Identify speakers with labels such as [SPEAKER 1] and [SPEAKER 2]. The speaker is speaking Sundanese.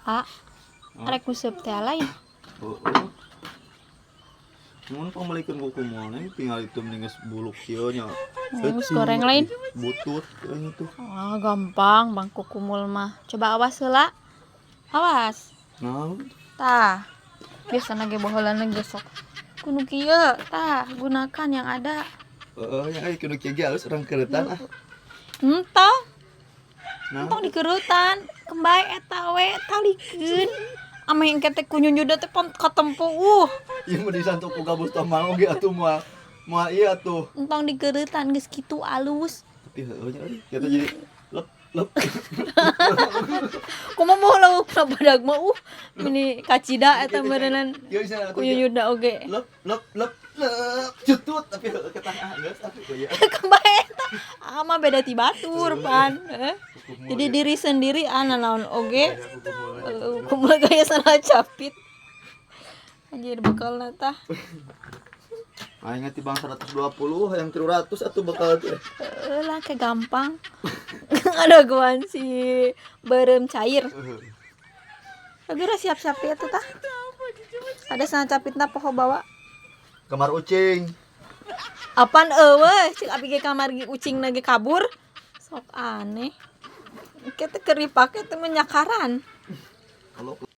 [SPEAKER 1] Ah, arek nguseup teh lain.
[SPEAKER 2] Heeh. Mun pangmeulikeun kuku moal tinggal itu mending geus buluk kieu nya.
[SPEAKER 1] Geus goreng lain.
[SPEAKER 2] Butut kayaknya tuh.
[SPEAKER 1] Wah, gampang bang kukumul mah. Coba awas heula. Awas.
[SPEAKER 2] Nah,
[SPEAKER 1] Tah. Biasana ge baheulana ge sok kudu kieu. Tah, gunakan yang ada.
[SPEAKER 2] Heeh, nya euy, kudu kieu ge alus urang keuretan ah.
[SPEAKER 1] Entah,
[SPEAKER 2] Nah,
[SPEAKER 1] entong dikeuretan. Kembali eta we talikeun. Ame engke teh ku nyunyuda teh pan katempo.
[SPEAKER 2] Ieu mah disantuk ku gabus tomal oge atuh, moal moal ieu atuh.
[SPEAKER 1] Entong dikeuretan, geus kitu alus.
[SPEAKER 2] Tapi heueuh nya euy, kita jadi lep lep.
[SPEAKER 1] Kumaha mau laukna badag mah meni kacida eta meureunnan.
[SPEAKER 2] Ieu bisa atuh.
[SPEAKER 1] Ku nyunyuda oge.
[SPEAKER 2] Lep lep lep lep cutut, tapi heueuh ketang ah, geus atuh ya.
[SPEAKER 1] Kembali eta ama beda ti batur pan. Eh. Jadi diri sendiri ana naon oge. Kumaha gaya salah capit. Anjir, bekalna tah.
[SPEAKER 2] Aing ti bang 120 hayang 300 atuh bekal teh.
[SPEAKER 1] Heeh lah, kayak gampang. Ada guan si beureum cair. Segera siap-siap ya tuh tah. Ada sana capitna poho bawa.
[SPEAKER 2] Kamar ucing.
[SPEAKER 1] Apan eueuh cik abi ge kamar ge ucing ge kabur. Sok aneh. Kita keur dipake teh menyakaran.
[SPEAKER 2] Kalau